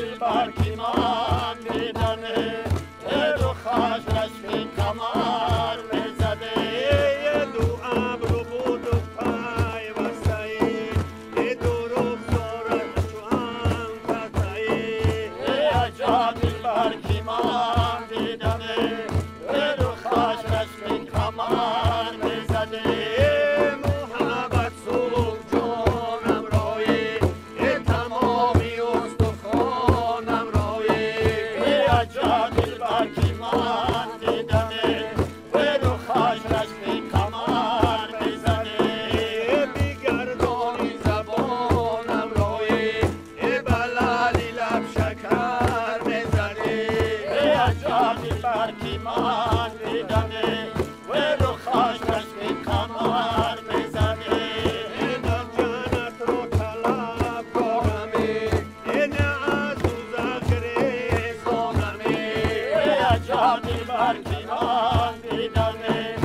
دلبر کی من دیدمه رخش رشک کمر میزده دو ابرو بود و پیوسته دو رخسارش چو هم بسته عجب دلبر کی من دیدمه رخش رشک کمر میزده محبت سوخت جانم رای تمامی استخوانم رای عجب دلبر کی من دیدمه رخش رشک کمر میزده بگردانی زبانم رای بلالی لب شکر میزده عجب دلبر کی من دیدمه رخش رشک کمر میزده نه جنت رو طلب کارم نه از دوزخ گریزانم عجب دلبر کی من دیدمه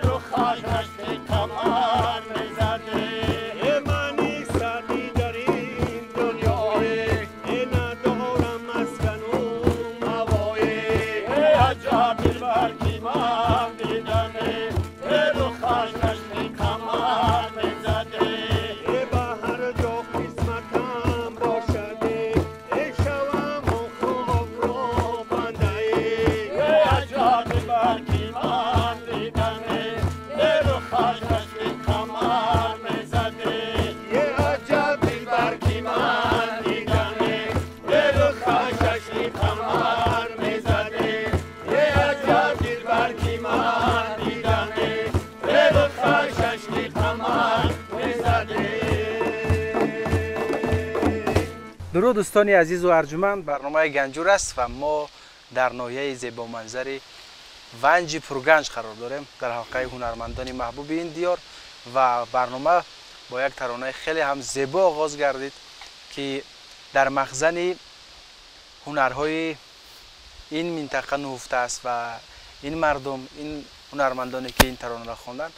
رخش رشک کمر میزده من سعدی در این دنیای ندارم مسکن و مأوای عجب دلبر کی من دیدمه رخش رشک کمر میزده به هر جا قسمتم باشد شوم و خاک را بنده عجب دلبر کی من دیدمه رخش رشک کمر میزده عجب دلبر کی من دیدمه رخش رشک کمر میزده عجب دلبر کی من دیدمه رخش رشک کمر میزده. درود دوستان عزیز و ارجمند، برنامه گنجور است و ما در ناحیه زیبا منظر ونج پرگنج قرار داریم در حلقه هنرمندان محبوب این دیار و برنامه با یک ترانه خیلی هم زیبا آغاز گردید که در مخزن هنرهای این منطقه نهفته است و این مردم، این هنرمندانی که این ترانه را خواندند،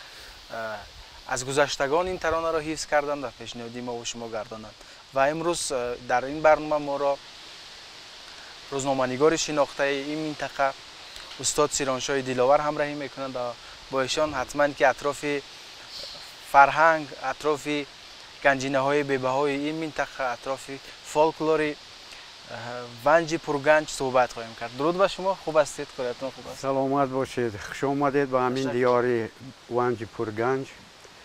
از گذشتگان این ترانه را حفظ کردند و پیشنهادی ما و شما گرداندند و امروز در این برنامه ما را روزنامه‌نگار شناخته این منطقه، استاد سیرانشاه دلاور همراهی میکنند و با ایشان حتما که اطراف فرهنگ، اطراف گنجینه های بی‌بهای این منطقه، اطراف فولکلور ونج پرگنج صحبت خواهیم کرد. درود به شما، خوب هستید؟ کارتون خوب است؟ سلامت باشید، خوش آمدید به همین تشکر. دیار ونج پرگنج.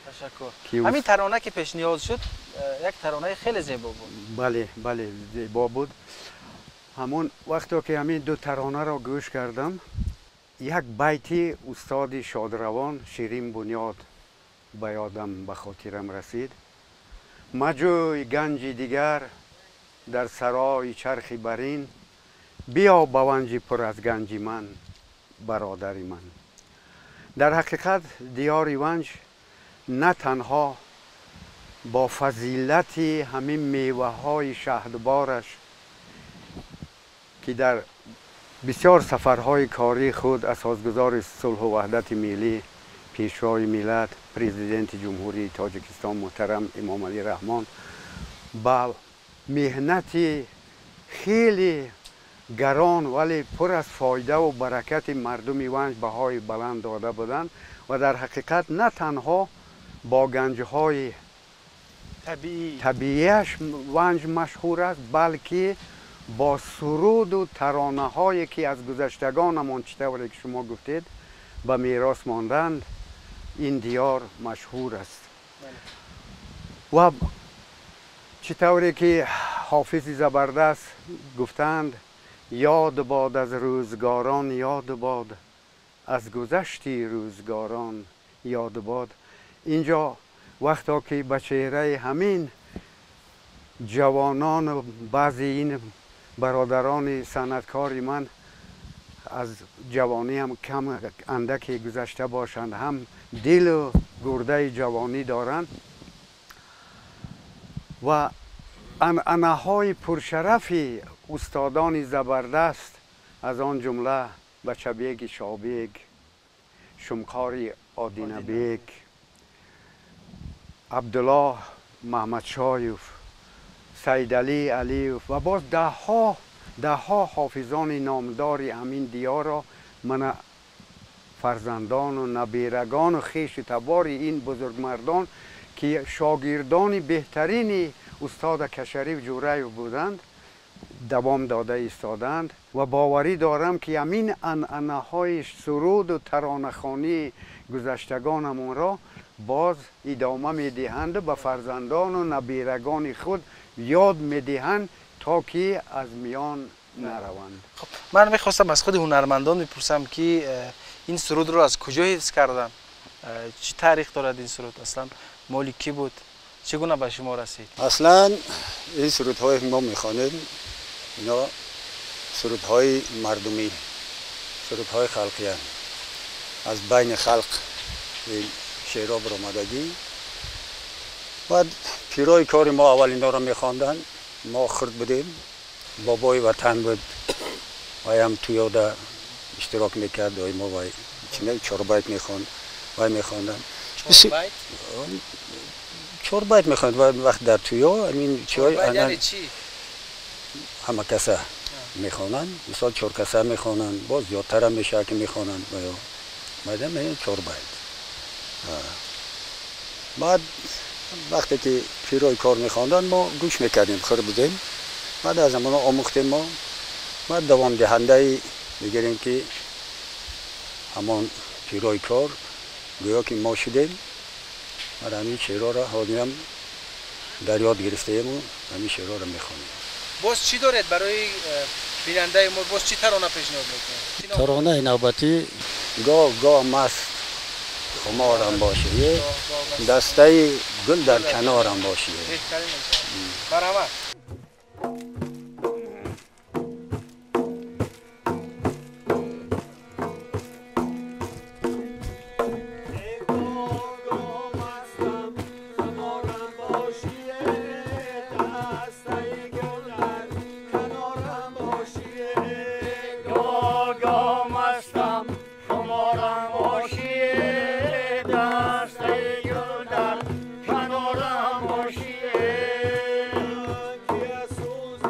تشکر. که همین ترانه که پیشنهاد شد یک ترانه خیلی زیبا بود. بله، زیبا بود. همون وقتی که همین دو ترانه را گوش کردم، یک بیتی استاد شادروان شیرین بنیاد به یادم، به خاطرم رسید: مجوی گنج دیگر در سرای چرخی برین، بیا به ونج پر از گنج من، برادر من. در حقیقت دیار ونج نه تنها با فضیلت همین میوه های شهدبارش که در بسیار سفرهای کاری خود اساسگذار صلح و وحدت ملی، پیشوای ملت، پرزیدنت جمهوری تاجیکستان محترم امام علی رحمان با محنت خیلی گران ولی پر از فایده و برکت مردم ونج بهای بلند داده بودند و در حقیقت نه تنها با گنجهای طبیعی طبیعیش ونج مشهور است، بلکه با سرود و ترانه هایی که از گذشتگانمان، چطوری که شما گفتید، به میراث ماندند، این دیار مشهور است. و چطوری که حافظ زبردست گفتند: یاد باد از روزگاران، یاد باد از گذشتی روزگاران، یاد باد. اینجا وقتا که به چهره همین جوانان و بعضی این برادران صنعتکار من از جوانی هم کم اندکی گذشته باشند، هم دل و گرده جوانی دارند و عنعنه های پرشرف استادان زبردست، از آن جمله بچه شابیگ، شمقاری آدینبیگ، عبدالله محمد شایف، Саидалӣ Алиев ва боз даҳҳо ҳофизони номдори ҳамин диёрро мана фарзандону набирагону хешу табори ин бузургмардон ки шогирдони беҳтарини устода Кашариф Ҷӯраев буданд, давом дода истоданд ва боварӣ дорам ки ҳамин анъанаҳои суруду таронахонии гузаштагонамонро боз идома медиҳанду ба фарзандону набирагони худ ёд медиҳанд то ки аз миён нараванд. Ман мехостам аз худи ҳунармандон мепурсам ки ин сурудро аз куҷо ҳифз карданд, чӣ таърих дорад ин суруд, аслан моли кӣ буд, чӣ гуна ба шумо расид? Аслан ин сурудҳое ки мо мехонем, ино сурудҳои мардумӣ, сурудҳои халқиянд. Аз байни халқ ин шеърҳо баромадагӣ. Баъд пирои кори мо аввал инҳоро мехонданд, мо хурд будем, бобои ватан буд, вайам туёда иштирок мекард, мо вай чорбайт мехонд, вай мехонданд. Чорбайт мехонд вақт дар туё ҳамин чой ҳама каса мехонанд, мисол чоркаса мехонанд, боз зиёдтарам мешавад ки мехонанд, баъдам чорбайт. Баъд вақте ки пирои кор мехонданд, мо гӯш мекардем, хурд будем. Баъд аз ҳамоно омӯхтем мо. Баъд давомдиҳандаи мегирем ки ҳамон пирои кор гӯё ки мо шудем. Баъд ҳамин шеърҳоро ҳозирам дар ёд гирифтаему ҳамин шеърҳоро мехонем. Боз чӣ доред барои бинандаи мо? Боз чӣ тарона пешниҳод мекунед? Таронаи навбатӣ гоҳ гоҳ маст хуморам бошӣ, дастаи гул дар канорам бошӣ. Беҳтарин мешавад. Марҳамат. Yes.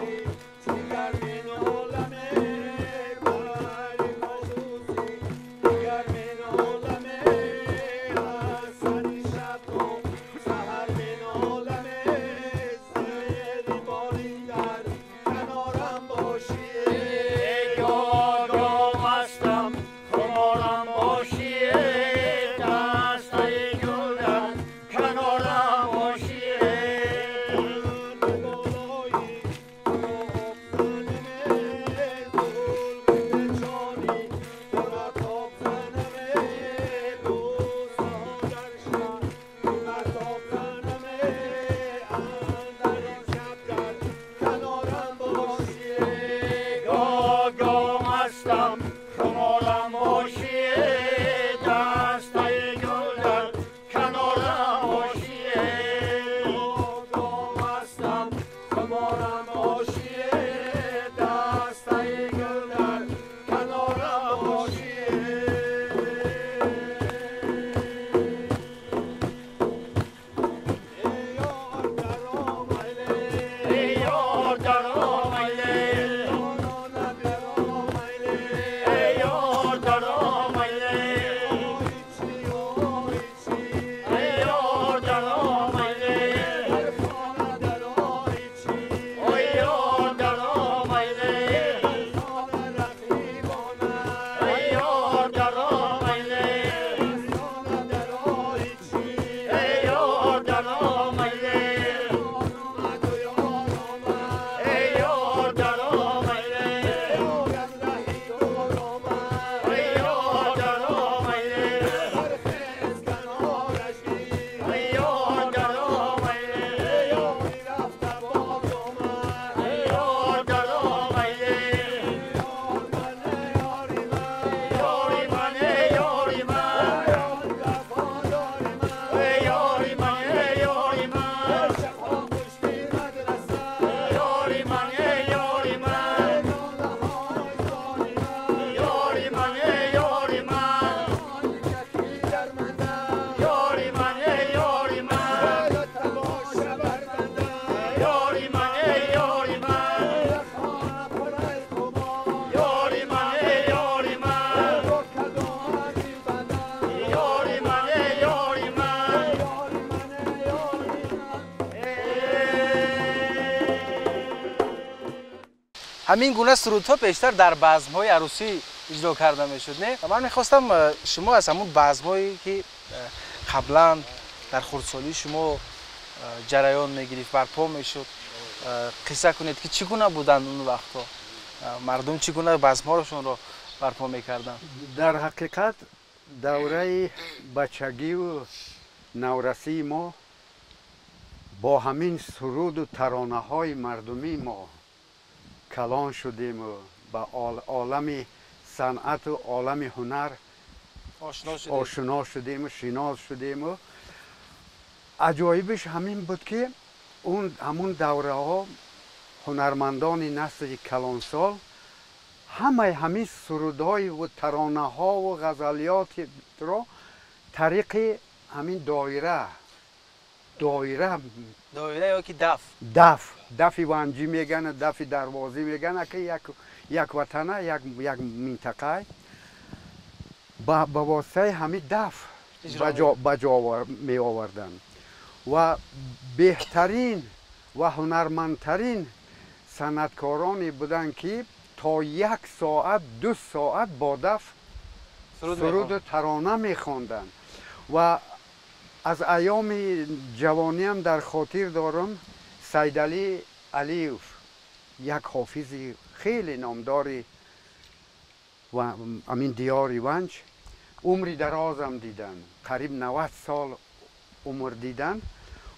Ҳамин гуна сурудҳо пештар дар базмҳои арӯсӣ иҷро карда мешуд, не? Ман мехостам шумо аз ҳамун базмҳое ки қаблан дар хурдсолии шумо ҷараён мегирифт, барпо мешуд, қисса кунед ки чӣ гуна буданд он вақтҳо, мардум чӣ гуна базмҳоашонро барпо мекарданд. Дар ҳақиқат давраи бачагиву наврасии мо бо ҳамин суруду таронаҳои мардумии мо калон шудему ба олами санъату олами ҳунар ошно шудему шинос шудему. Аҷоибиш ҳамин буд ки ҳамун давраҳо ҳунармандони насли калонсол ҳамаи ҳамин сурудҳою таронаҳову ғазалиётро тариқи ҳамин доира доира ё ки даф дафи ванҷӣ меган, дафи дарвозӣ меган, ки як ватана, як минтақа ба воситаи ҳамин даф ба ҷо меоварданд ва беҳтарин ва ҳунармандтарин санъаткороне буданд ки то 1 соат 2 соат бо даф суруду тарона мехонданд. Ва аз айёми ҷавониам дар хотир дорам Сайдалӣ Алиев, як ҳофизи хеле номдори ҳамин диёри Ванҷ, умри дарозам диданд, қариб 90 сол умр диданд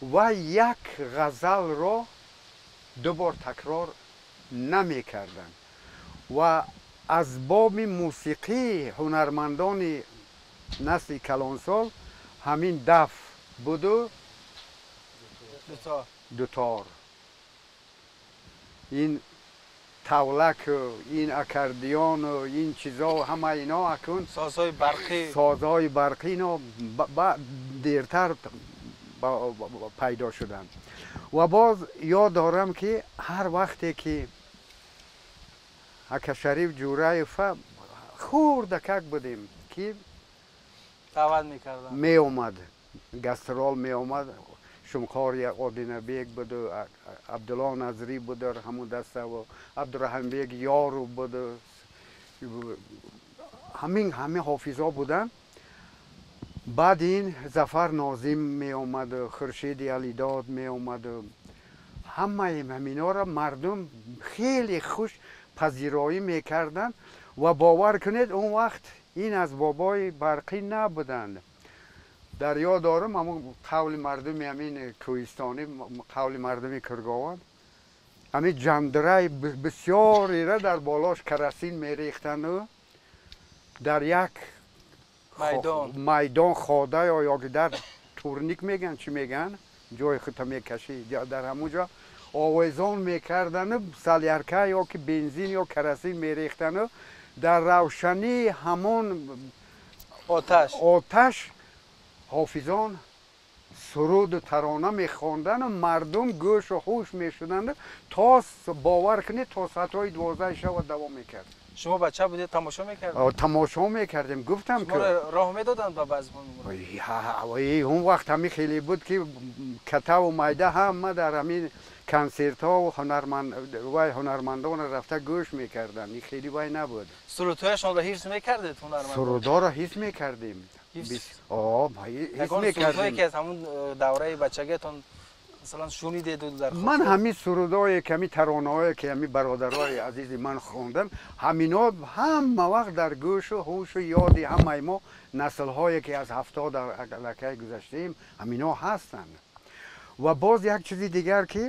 ва як ғазалро 2 бор такрор намекарданд. Ва аз боби мусиқии ҳунармандони насли калонсол ҳамин даф буду дутор, ин тавлаку ин аккордеону ин чизо, ҳама ино акун созҳои барқӣ ино дертар пайдо шуданд. Ва боз ёд дорам ки ҳар вақте ки ака Шариф Ҷураева хурдакак будем ки даъват мекарданд, меомад, гастрол меомад, Шумқори Одинабек буду, Абдулло Назрӣ буду ҳамун даставу Абдураҳимбек Ёру буду, ҳамин ҳама ҳофизҳо буданд. Баъд ин Зафар Нозим меомаду, Хуршиди Алидод меомаду, ҳамаи ҳаминҳоро мардум хеле хуш пазироӣ мекарданд. Ва бовар кунед, он вақт ин асбобҳои барқӣ набуданд. Дар ёд дорам ҳамон қавли мардуми ҳамин кӯҳистонӣ, қавли мардуми Киргован, ҳамин ҷандираи бисёреро дар болош карасин мерехтанду дар як майдон хода ё ки дар турник меган, чӣ меган, ҷои худта мекашӣ, дар ҳамон ҷо овезон мекардану салярка ё ки бензин ё карасин мерехтану дар равшании ҳамон оташ ҳофизон суруду тарона мехондану мардум гӯшу ҳуш мешуданд то бовар кунед то соатҳои 12 шава давом мекард. Шумо бача будед, тамошо мекардед? Тамошо мекардем, гуфтам ки роҳ медоданд ба базм? Он вақт ҳамин хеле буд ки катаву майда ҳама дар ҳамин консертҳо ҳунармандонро рафта гӯш мекарданд. Ин хеле вай набуд. Сурудҳояшонро ҳифз мекардед ҳунармандон? Сурудҳоро ҳифз мекардем. Ҳифз мекардем. Ки аз ҳамун давраи бачагиатон масалан шунидеду дар ман ҳамин сурудҳое ки ҳамин таронаҳое ки ҳамин бародарои азизи ман хонданд, ҳаминҳо ҳама вақт дар гӯшу ҳушу ёди ҳамаи мо наслҳое ки аз 70 аллакай гузаштаем, ҳаминҳо ҳастанд. Ва боз як чизи дигар ки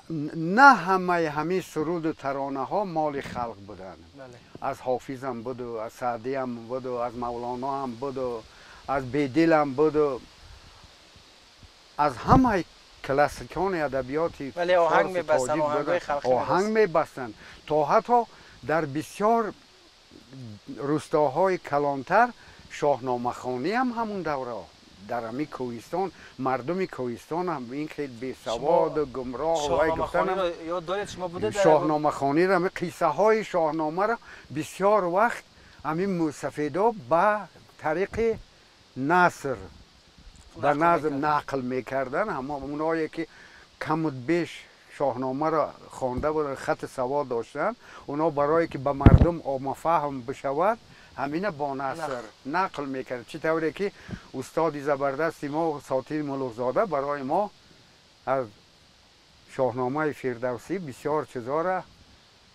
на ҳамаи ҳамин суруду таронаҳо моли халқ буданд. Аз ҳофизам буду, аз Саъдиам буду, аз Мавлоноам буду, аз Бедилам буду, аз ҳамаи классикони адабиёти оҳанг мебастанд. То ҳатто дар бисёр рустоҳои калонтар шоҳномахониам ҳамун давра дар ҳамин кӯҳистон, мардуми кӯҳистон ҳам ин хел бесаводу гумроҳ вай гуфтанам шоҳномахониро, ҳамин қиссаҳои шоҳномаро бисёр вақт ҳамин мусафедо ба тариқи наср ба назм нақл мекарданд. Ҳамонҳое ки каму беш Шоҳнома ро хонда буданд, хати савод доштанд, онҳо барое ки ба мардум оммафаҳм бишавад, ҳамина бо наср нақл мекард. Чӣ тавре ки устоди забардасти мо Сотир Мулуқзода барои мо аз Шоҳномаи Фирдавсӣ бисёр чизҳоро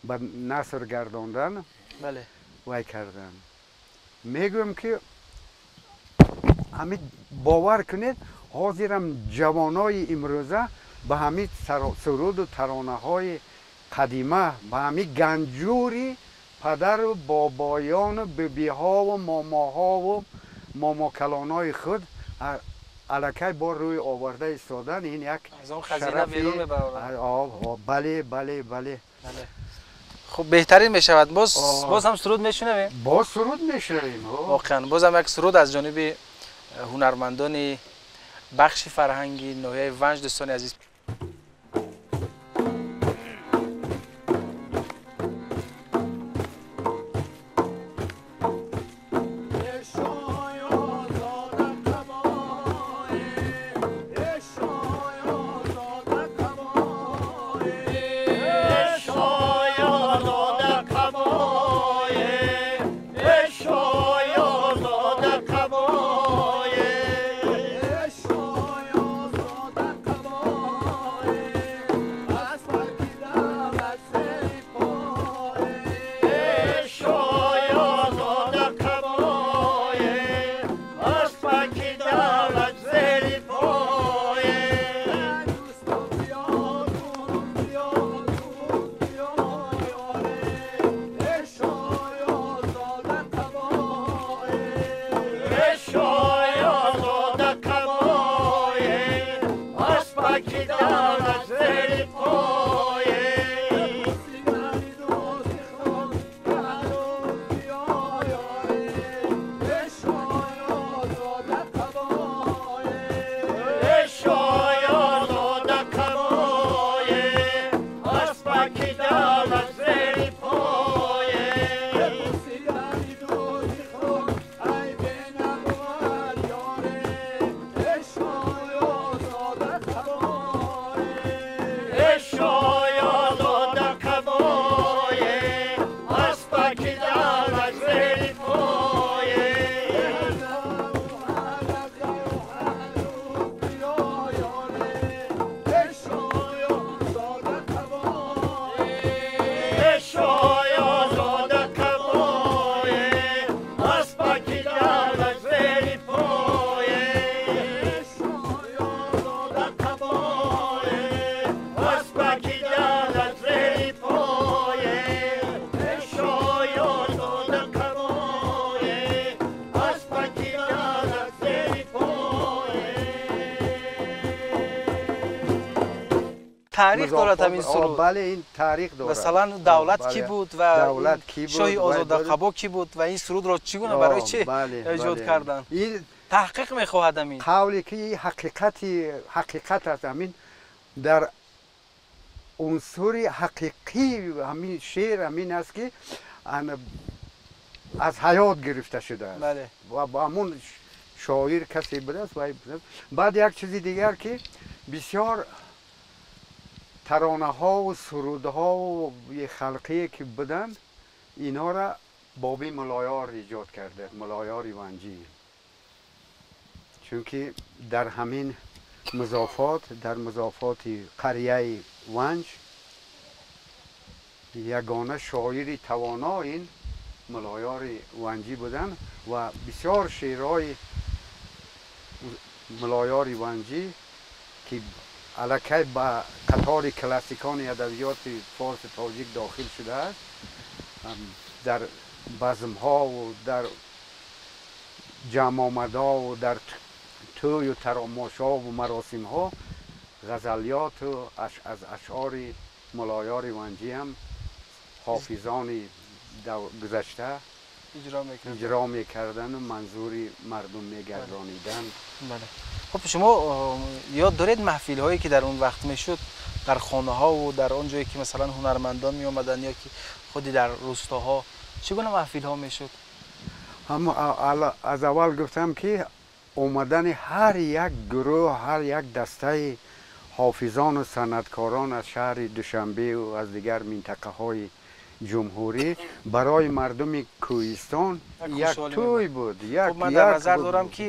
ба наср гардондан, вай кардан. Мегӯям ки ҳамин бовар кунед, ҳозирам ҷавонои имрӯза ба ҳамин суруду таронаҳои қадима, ба ҳамин ганҷури падару бобоёну бибиҳову момоҳову момокалонҳои худ аллакай бо рӯй оварда истодан, ин як шарафи. Бале, бале, бале. Хуб, беҳтарин мешавад. Боз боз ҳам суруд мешунавем. Боз суруд мешунавем. Воқеан, боз ҳам як суруд аз ҷониби ҳунармандони бахши фарҳанги ноҳияи Ванҷ, дӯстони азиз. Таърих дорад ҳамин суруд. Бале, ин таърих дорад. Масалан, давлат кӣ буд ва шоҳи Озодақабо кӣ буд ва ин сурудро чӣ гуна, барои чӣ эҷод карданд, таҳқиқ мехоҳад ҳамин. Қавле ки ҳақиқат аст, ҳамин дар унсури ҳақиқӣ ҳамин шеър ҳамин аст ки аз ҳаёт гирифта шудааст ва ба ҳамон шоир касе будааст. Баъд як чизи дигар ки бисёр таронаҳову сурудҳову халқие ки буданд, инҳоро Боби Мулоёр эҷод карда, Мулоёри Ванҷӣ, чунки дар ҳамин музофот, дар музофоти қарияи Ванҷ ягона шоири тавоно ин Мулоёри Ванҷӣ буданд ва бисёр шеърҳои Мулоёри Ванҷӣ ки аллакай ба қатори классикони адабиёти форси тоҷик дохил шудааст, дар базмҳову дар ҷамъомадҳову дар тӯю таромошову маросимҳо ғазалиёту аз ашъори Мулоёри Ванҷӣ ҳам ҳофизони гузашта иҷро мекардану манзури мардум мегардониданд. Хуб, шумо ёд доред маҳфилҳое ки дар он вақт мешуд дар хонаҳову дар он ҷое ки масалан ҳунармандон меомаданд ё ки худи дар рустоҳо чӣ гуна маҳфилҳо мешуд? Аз аввал гуфтам ки омадани ҳар як гурӯҳ, ҳар як дастаи ҳофизону санъаткорон аз шаҳри Душанбе ва аз дигар минтақаҳои ҷумҳурӣ барои мардуми кӯҳистон як тӯй буд. Ман дар назар дорам ки